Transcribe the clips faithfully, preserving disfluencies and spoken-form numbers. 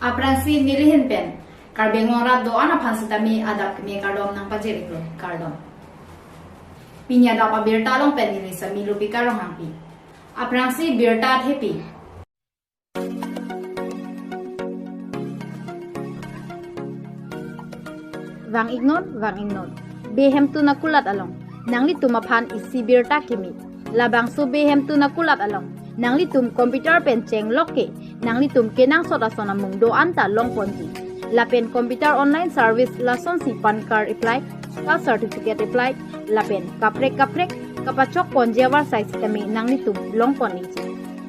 Aphrangsi nelihin pen Karbi Anglong arat do-an aphan sitame adap keme kardom nangpajir-iklo, kardom. Pini adap abirta along pen neli Sami Lupika Ronghangpi. Aphrangsi birta thepi. Vang-iknon, vang-iknon. Behemtun akulat along nanglitum aphan isi birta kimi. Labangso Behemtun akulat along nanglitum computer pen chenglok ke nanglitum kenangsot ason amung do-an ta longponji. Lapen computer online service lasonsi PAN card apply, caste certificate apply, lapen kaprek kaprek kapachokponji avarsai sitame nanglitum longpon-ikji.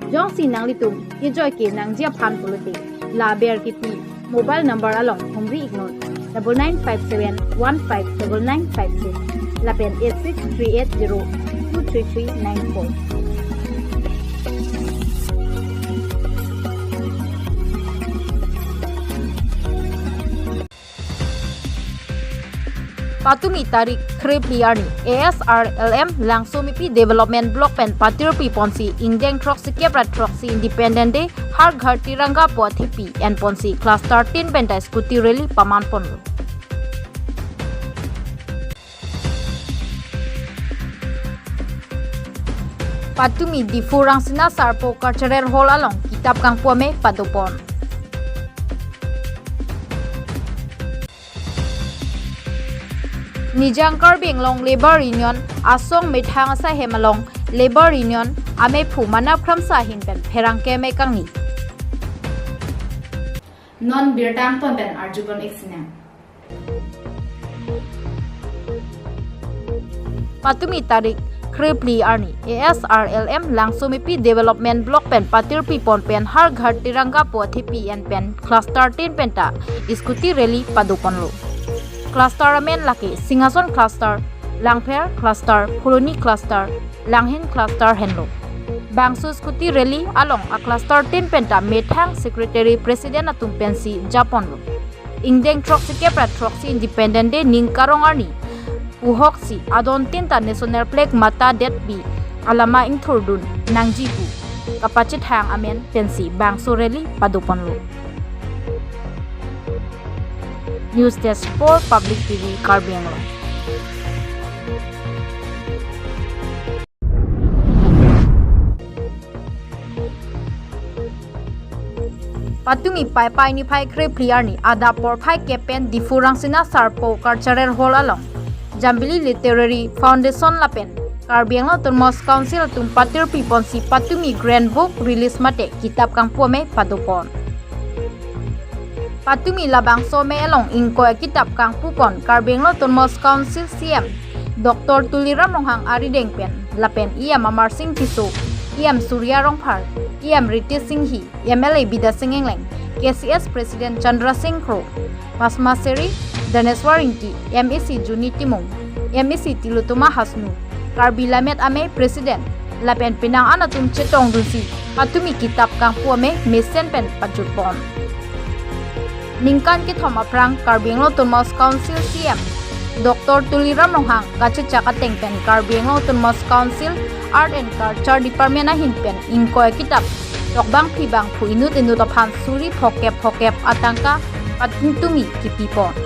Jongsi nanglitum kejoi ke nangji aphan pulote, la aber kipi mobile number along humri-iknon, double nine five seven one five double nine five six lapen eight six three eight zero two three three nine four. Patumi tarik kre-phli arni A S R L M Langsomepi Development Block pen patirpi ponsi ingdeng throksikep ra throksi Independent Day Har Ghar Tiranga pu athepi enponsi cluster tin penta scooty rally pamanponlo. Patumi Diphu Rangsina Sarpo Cultural Hall along kitap kangpu amei padopon. Nijang Karbi Anglong Labour Union asong methang asai hem along Labour Union amephu Manap Kramsa ahin pen pherangke amei kangni. Non birta angton pen arjupon-ik sinang. Patumi tarik kre-phli arni A S R L M Langsomepi Development Block pen patirpi pon pen Har Ghar Tiranga pu athepi en pen cluster tin penta scooty rally padoponlo. Cluster amen lake Singhason cluster, Langpher cluster, Phuloni cluster, Langhin cluster henlo. Bangso scooty rally along a cluster tin penta methang secretary president atum pensi japonlo. Ingdeng throksikep ra throksi Independent Day ning karong arni puhoksi adon tin ta national flag mata detpi alama ingthurdun nangji pu kapachethang amen pensi bangso rally padoponlo. News Desk for Public T V Karbi Anglong. Patumi Paipai niphai kre-phli arni adap porphai kep pen Diphu Rangsina Sarpo Cultural Hall along Jambili Literary Foundation lapen Karbi Anglong Autonomous Council atum patirpi ponsi patumi Grand Book release mate kitap kangpu amei padopon. Patumi labangso amei along ingkoi akitap kangpupon Karbi Anglong Autonomous Council C M Doctor Tuliram Ronghang arideng pen lapen E M Amarsing Tisso, E M Surya Rongphar, E M Ritesh Enghi, M L A Bidya Sing Engleng, K C S President Chandra Sing Kro, Padma Shri Daneswar Ingti, M A C Juni Timung, M A C Tilottama Hasnu, Karbi Lammet Amei President, lapen penang an atum chetongdunsi patumi kitap kangpu amei mesen pen pajutpon. Ningkan kethom aphrang Karbi Anglong Autonomous Council C M Doctor Tuliram Ronghang kachechak ateng pen Karbi Anglong Autonomous Council Art and Culture Department ahin pen ingkoi akitap tokbangpi bangphu inut inut aphan suri phokep phokep atangka patumi kipipon.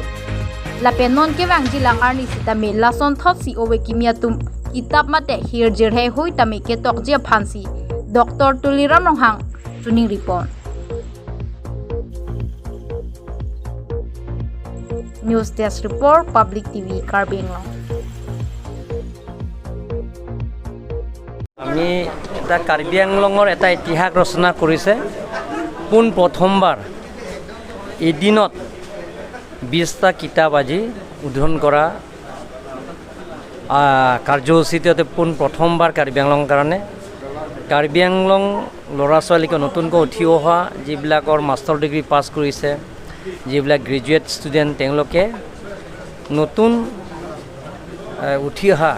Lapen non kevangjilang arni sitame lasonthotsi ove kimi atum kitap mate hirjir heihui tame ketokji aphansi Doctor Tuliram Ronghang choningripon. News Desk Report, Public T V Karbi Anglong. আমি এটা কাৰ্বি আংলঙৰ এটা ইতিহাস ৰচনা কৰিছে। পোন প্ৰথমবাৰ এদিনত বিশটা কিতাপ আজি উদ্বোধন কৰা, আহ, কাৰ্যসূচীটো ইয়াতে পোন প্ৰথমবাৰ কাৰ্বি আংলঙৰ কাৰণে। কাৰ্বি আংলং ল'ৰা ছোৱালীকে নতুনকৈ উঠি অহা যিবিলাকৰ মাষ্টাৰ ডিগ্ৰী পাছ কৰিছে, যিবিলাক গ্ৰেজুৱেট ষ্টুডেণ্ট, তেওঁলোকে নতুন, এ, উঠি অহা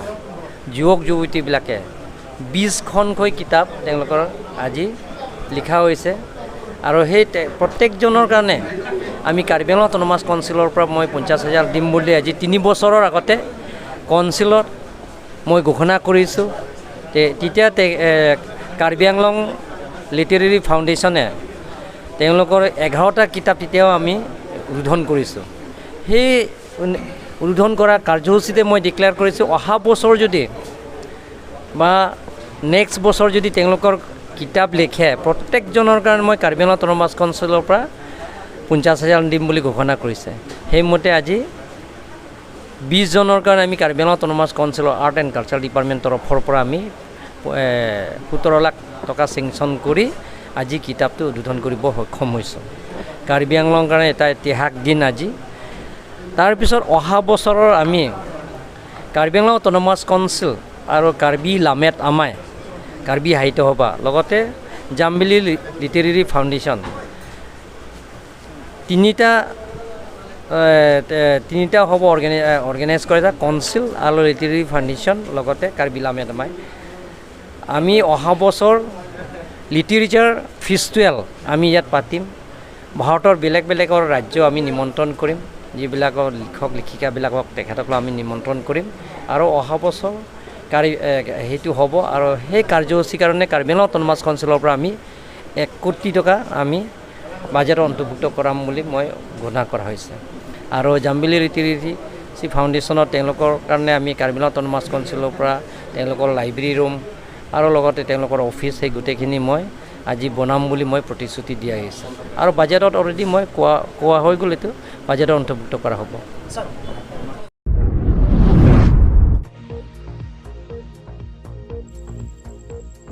যুৱক যুৱতীবিলাকে বিশখনকৈ কিতাপ তেওঁলোকৰ আজি লিখা হৈছে। আৰু সেই তে-, প্ৰত্যেকজনৰ কাৰণে আমি কাৰ্বি আংলং অট'নমাছ কাউন্সিলৰ পৰা মই পঞ্চাছ হাজাৰ দিম বুলি আজি তিনি বছৰৰ আগতে কাউন্সিলত মই ঘোষণা কৰিছোঁ। তে-, তেতিয়া তে-, এ, কাৰ্বি আংলং লিটাৰেৰী ফাউণ্ডেশ্যনে তেওঁলোকৰ এঘাৰটা কিতাপ তেতিয়াও আমি উদ্বোধন কৰিছোঁ। সেই উন- উদ্বোধন কৰা কাৰ্যসূচীতে মই ডিক্লেয়াৰ কৰিছোঁ, অহা বছৰ যদি বা নেক্সট বছৰ যদি তেওঁলোকৰ কিতাপ লিখে, প্ৰত্যেকজনৰ কাৰণে মই কাৰ্বি আংলং অট'নমাছ কাউন্সিলৰ পৰা পঞ্চাছ হাজাৰ দিম বুলি ঘোষণা কৰিছে। সেইমতে আজি বিছজনৰ কাৰণে আমি কাৰ্বি আংলং অট'নমাছ কাউন্সিলৰ আৰ্ট এণ্ড কালচাৰ ডিপাৰ্টমেণ্ট তৰফৰ পৰা আমি, এ, সোতৰ লাখ টকা চেংচন কৰি আজি কিতাপটো উদ্বোধন কৰিব সক্ষম হৈছোঁ। কাৰ্বি আংলঙৰ কাৰণে এটা ইতিহাস দিন আজি। তাৰপিছত অহা বছৰৰ আমি কাৰ্বি আংলং অট'নমাছ কাউন্সিল আৰু কাৰ্বি লামেট আমাই, কাৰ্বি সাহিত্য সভা, লগতে জাম্বিলি লি- লিটেৰেৰী ফাউণ্ডেশ্যন, তিনিটা, এ, তে- তিনিটা হ'ব অৰ্গেনাই- এ, অৰ্গেনাইজ কৰা যায়, কাউন্সিল আৰু লিটেৰেৰী ফাউণ্ডেশ্যন, লগতে কাৰ্বি লামেট আমাই। আমি অহা বছৰ লিটেৰেচাৰ ফেষ্টিভেল আমি ইয়াত পাতিম। ভাৰতৰ বেলেগ বেলেগৰ ৰাজ্য আমি নিমন্ত্ৰণ কৰিম, যিবিলাকৰ লিখক লিখিকাবিলাকক তেখেতসকলক আমি নিমন্ত্ৰণ কৰিম। আৰু অহা বছৰ কাৰ্বি, এ, সেইটো হ'ব। আৰু সেই কাৰ্যসূচীৰ কাৰণে কাৰ্বি আংলং অট'নমাছ কাউন্সিলৰ পৰা আমি এক কোটি টকা আমি বাজেটত অন্তৰ্ভুক্ত কৰাম বুলি মই ঘোষণা কৰা হৈছে। আৰু জাম্বিলি লিটেৰেৰী ফাউণ্ডেশ্যনত তেওঁলোকৰ কাৰণে আমি কাৰ্বি আংলং অট'নমাছ কাউন্সিলৰ পৰা তেওঁলোকৰ লাইব্ৰেৰী ৰুম আৰু লগতে তেওঁলোকৰ অফিচ, সেই গোটেইখিনি মই আজি বনাম বুলি মই প্ৰতিশ্ৰুতি দিয়া হৈছে। আৰু বাজেটত অলৰেডি মই কোৱা কোৱা হৈ গ'ল, এইটো বাজেটত অন্তৰ্ভুক্ত কৰা হ'ব।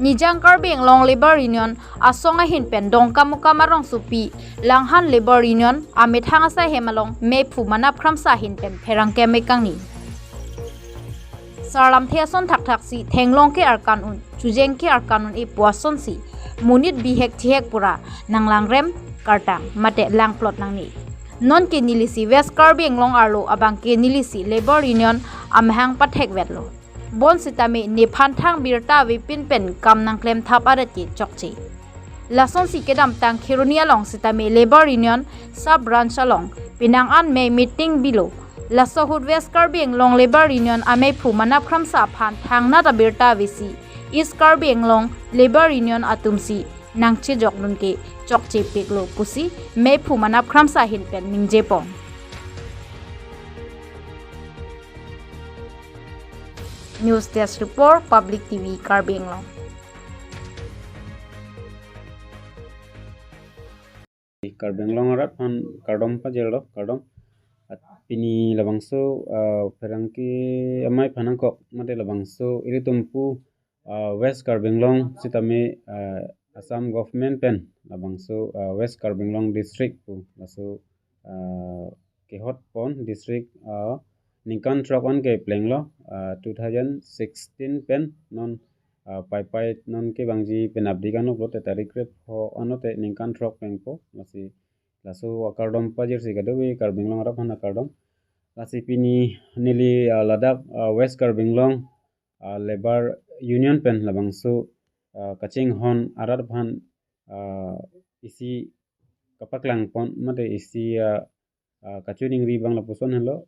Nijang Karbi Anglong Labour Union asong ahin pen Dongkamukam arongsopi Langhan Labour Union amethang asai hem along meiphu manap kramsa ahin pen pherangke mekangni. Sarlamthe ason thakthak si thenglong ke arkan un, chujeng ke arkan un-e pu asonsi monit bihek chihek pura nanglangrem kartang mate langplot nangne. Nonke nelisi West Karbi Anglong arlo abangke nelisi Labour Union amahang pathekvetlo. Bonsitame nephan thang birta avepin pen kam nangklemthap arat ke chokche. Lasonsi kedamtang Kheroni along sitame Labour Union sub branch along penang an mei meeting bilo. Laso ahut West Karbi Anglong Labour Union ameiphu manap kramsa aphan thangnat abirta avesi East Karbi Anglong Labour Union atumsi nangchejokdun ke chokchepiklo pusi meiphu manap kramsa ahin pen ningjepon. News Desk Report, Public T V, Karbi Anglong. Karbi Anglong arat aphan kardom pajirlo, kardom. At pini labangso, ah, pherangke amei aphan nangkok mate labangso ilitum pu, ah, West Karbi Anglong sitame, ah, Assam government pen labangso, ah, West Karbi Anglong district pu laso, ah, kehotpon district, ah, ningkan throk an keplenglo, ah, two thousand sixteen pen non, ah, paipai non kevangji penapdik anok lo te tarik krepho ano te ningkan throk pengpo, lasi laso akardom pajirsi kadokave Karbi Anglong arat aphan akardom. Lasi pini neli, ah, ladak, ah, West Karbi Anglong, ah, Labour Union pen labangso, ah, kachinghon arat aphan, ah, isi kapaklangpon mate isi, ah, ah, kachiningri abang lapuson helo,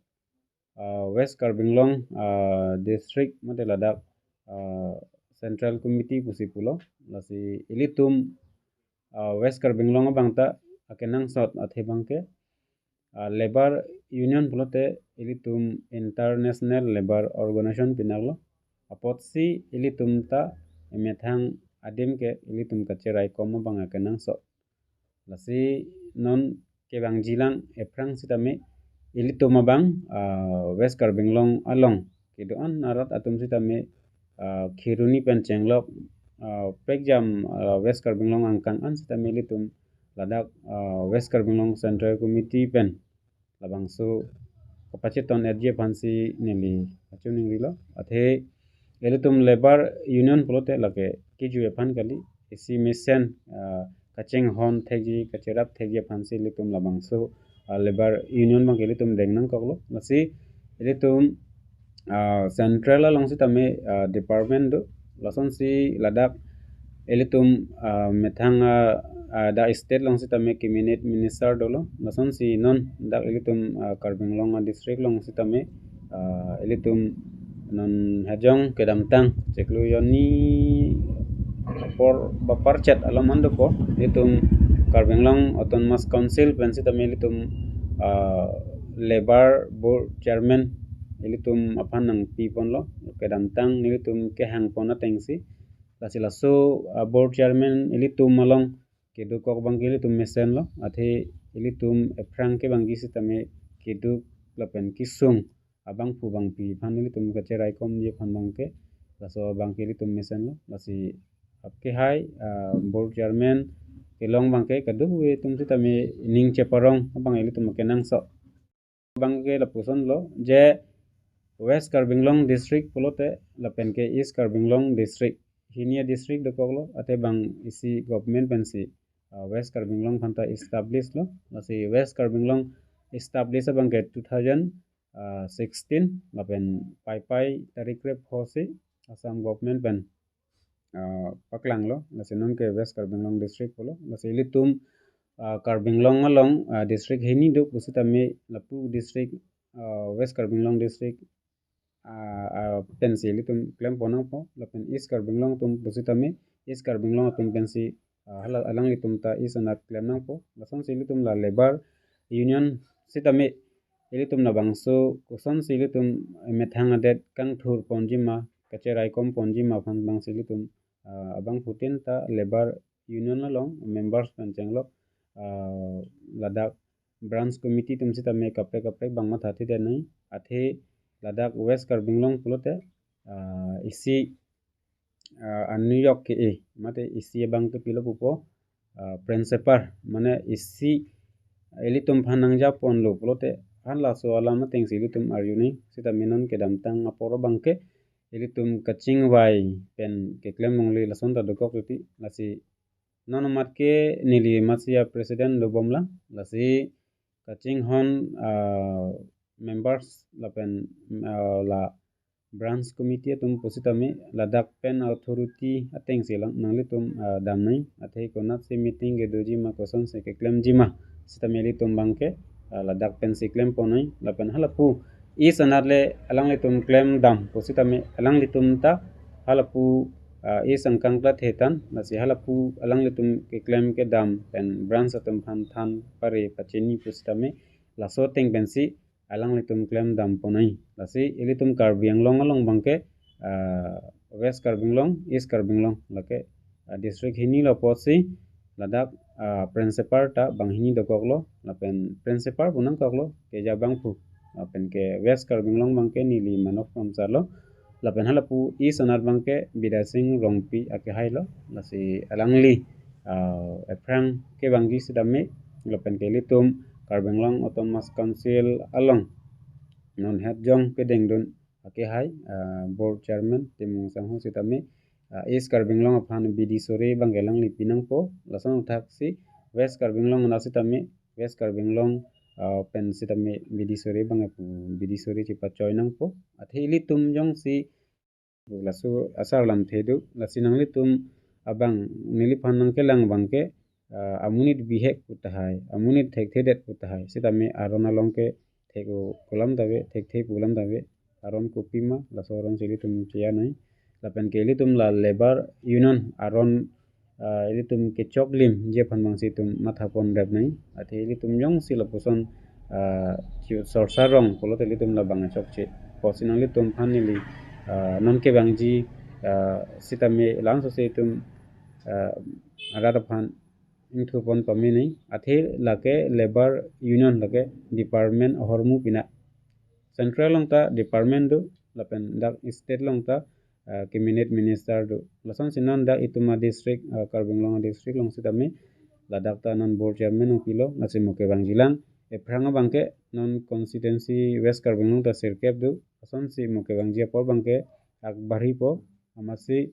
ah, West Karbi Anglong, ah, district mate ladak, ah, Central Committee pusi pulo. Lasi ilitum, ah, West Karbi Anglong abang ta akenangsot athe abangke, ah, Labour Union pulote ilitum International Labour Organization pinaklo. Apotsi ilitum ta emethang adim ke ilitum kacheraikom abang akenangsot. Lasi non kevangjilang ephrang sitame ilitum abang, ah, West Karbi Anglong along kedo-an arat atum sitame, ah, Kheroni pen chenglok, ah, prekjam, ah, West Karbi Anglong angkang an sitame ilitum ladak, ah, West Karbi Anglong Central Committee pen labangso kapacheton-etji aphansi neli kachiningrilo. Athe ilitum Labour Union pulote lake kejui aphan kali, isi mesen, ah, kachinghon thekji, kacherap thekji aphansi ilitum labangso, ah, Labour Union abangke ilitum deng nangkoklo. Lasi ilitum, ah, Central along sitame, ah, department do, lasonsi ladak ilitum, ah, methang, ah, ah, dak state along sitame cabinet minister dolo, lasonsi non dak ilitum, ah, Karbi Anglong, ah, district along sitame, ah, ilitum non hajong kedamtang chiklo hini apor ba parchet along mandopo ilitum Karbi Anglong Autonomous Council pen sitame ilitum, ah, Labour Board Chairman ilitum aphan nangpiponlo, kedamtang nelitum kehangpon atengsi. Lasi laso, ah, Board Chairman ilitum along kedokok abangke ilitum mesenlo, athe ilitum ephrang kevangji sitame keduk lapen kesung abangphu bangpi aphan ilitum kacheraikomji aphan abangke, laso abangke ilitum mesenlo. Lasi akehai, ah, Board Chairman kelong abangke kadokave atum sitame ning cheparong abang ilitum kenangsot. Abangke lapusonlo je West Karbi Anglong District pulote lapenke East Karbi Anglong District, hini a-district dokoklo, athe bang isi government pensi, ah, West Karbi Anglong aphanta establish lo. Lasi West Karbi Anglong establish abangke two thousand sixteen, lapen Paipai tarik krepho si Assam government pen, ah, paklanglo. Lasi nonke West Karbi Anglong District pulo. Lasi ilitum, ah, Karbi Anglong along, ah, district hini do pusitame lapu district, ah, West Karbi Anglong District, ah, ah, pensi ilitum klempon nangpo, lapen East Karbi Anglong atum pusitame East Karbi Anglong atum pensi, ah, hala alanglitum ta East anat klem nangpo. Lasonsi ilitum la Labour Union sitame ilitum labangso kosonsi ilitum methang adet kangthurponji ma, kacheraikomponji ma aphan abangsi ilitum, ah, abangphutin ta Labour Union along members pen chenglo, ah, ladak branch committee atum sitame kaprek kaprek abang mathathedet nai, athe ladak West Karbi Anglong pulote, ah, isi, ah, anuyok ke-e, mate isi abangke pilo pupo, ah, principal, mane isi ilitum aphan nangjaponlo pulote, han laso alam atengsi ilitum arjuni, sitame non kedamtang apor abangke ilitum kachingvai pen keklem longle, lason ta dokok titi. Lasi non amat ke neli amatsi a-president dobomlang, lasi kachinghon, ah, members lapen, ah, la branch committee atum pusitame ladak pen authority atengsi lang nanglitum, ah, damnoi, athe konatsi meeting kedoji ma, kosonsi keklemji ma, sitame ilitum abangke, ah, ladak pensi klemponnoi. Lapen halapu East anat le alanglitum klemdam pusitame alanglitum ta halapu, ah, East angkang klathe tan, lasi halapu alanglitum keklem kedam pen branch atum aphan than pare pachini pusitame laso ateng pensi alanglitum klemdamponoi. Lasi ilitum Karbi Anglong along abangke, ah, West Karbi Anglong, East Karbi Anglong, lake, ah, district hini lo apotsi ladak, ah, principal ta banghini dokoklo, lapen principal pu nangkoklo keja abangphu, lapenke West Karbi Anglong abangke neli Manok Ramsar lo, lapen halapu East anat abangke Bidya Sing Rongpi akehailo. Lasi alangli, ah, ephrang kevangji sitame, lapenke ilitum Karbi Anglong Autonomous Council along non hetjong kedengdun akehai, ah, board chairman Timung Sangho sitame, ah, East Karbi Anglong aphan bidi sore abangke alangli pinangpo, lason thaksi West Karbi Anglong anat sitame, West Karbi Anglong, ah, pen sitame bidi sore abangke pu bidi sore chepachoi nangpo. Athe ilitum jongsi laso asar lamthe do, lasi nanglitum abang neliphan nangkelang abangke, ah, amonit bihek pu tahai, amonit thekthedet pu tahai, sitame aron along ke thek-o pu alam ta ave, thekthe pu alam ta ave, aron kopima, laso aronsi ilitum cheya noi. Lapenke ilitum la Labour Union aron, ah, ilitum kechoklimji aphan abangsi itum mathapon rep noi. Athe ilitum jongsi lapuson, ah, chu sorsa rong pulote ilitum labang chokche. Pusi nanglitum aphan neli, ah, non kevangji, ah, sitame langsose itum, ah, arat aphan ingthurpon pame noi. Athe lake Labour Union lake department ahormu pina. Central along ta department do, lapen dak state along ta, ah, cabinet minister do. Lasonsi non dak itum a-district, ah, Karbi Anglong a-district along sitame ladak ta non board chairman nangpilo, lasi mo kevangjilang. Ephrang abangke non constituency West Karbi Anglong ta sirkep do. Lasonsi mo kevangji apor abangke akbarhipo, amatsi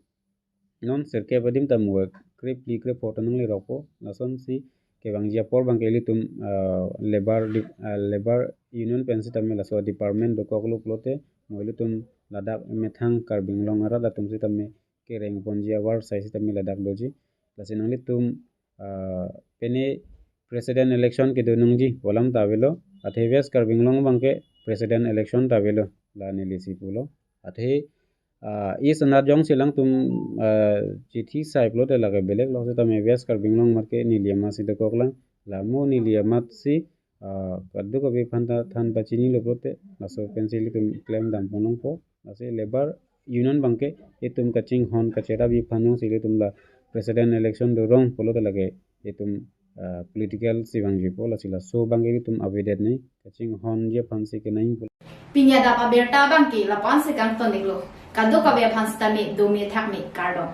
non sirkep adim ta mo krephli krepho ta nanglerokpo. Lasonsi kevangji apor abangke ilitum, ah, Labour di-, ah, Labour Union pen sitame laso department dokoklo pulote mo ilitum ladak methang Karbi Anglong arat atum sitame kerengponji awar sai sitame ladak doji. Lasi nanglitum, ah, pine president election kedo nangji pu alam ta avelo. Athe West Karbi Anglong abangke president election ta avelo, la nelisi pulo. Athe Ah, East anat jongsi alangtum, ah, chithi sai pulote lake belek lo, sitame West Karbi Anglong amat ke neli amatsi dokok lang, lamo neli amatsi, ah, kadokave aphan ta than pachinilo pulote, laso pensi ilitum klem dam ponlongpo, lasi labour union abangke itum kachinghon kacherap ji aphan jongsi ilitum la president election dorong pulote lake itum, ah, political si vangjipo, lasi laso abangke itum avedet ne kachinghon ji aphansi kenangpo. Pini adap abirta abangke lapu-ansi kangton-iklo. Kadokave aphan sitame dome thakme, kardom.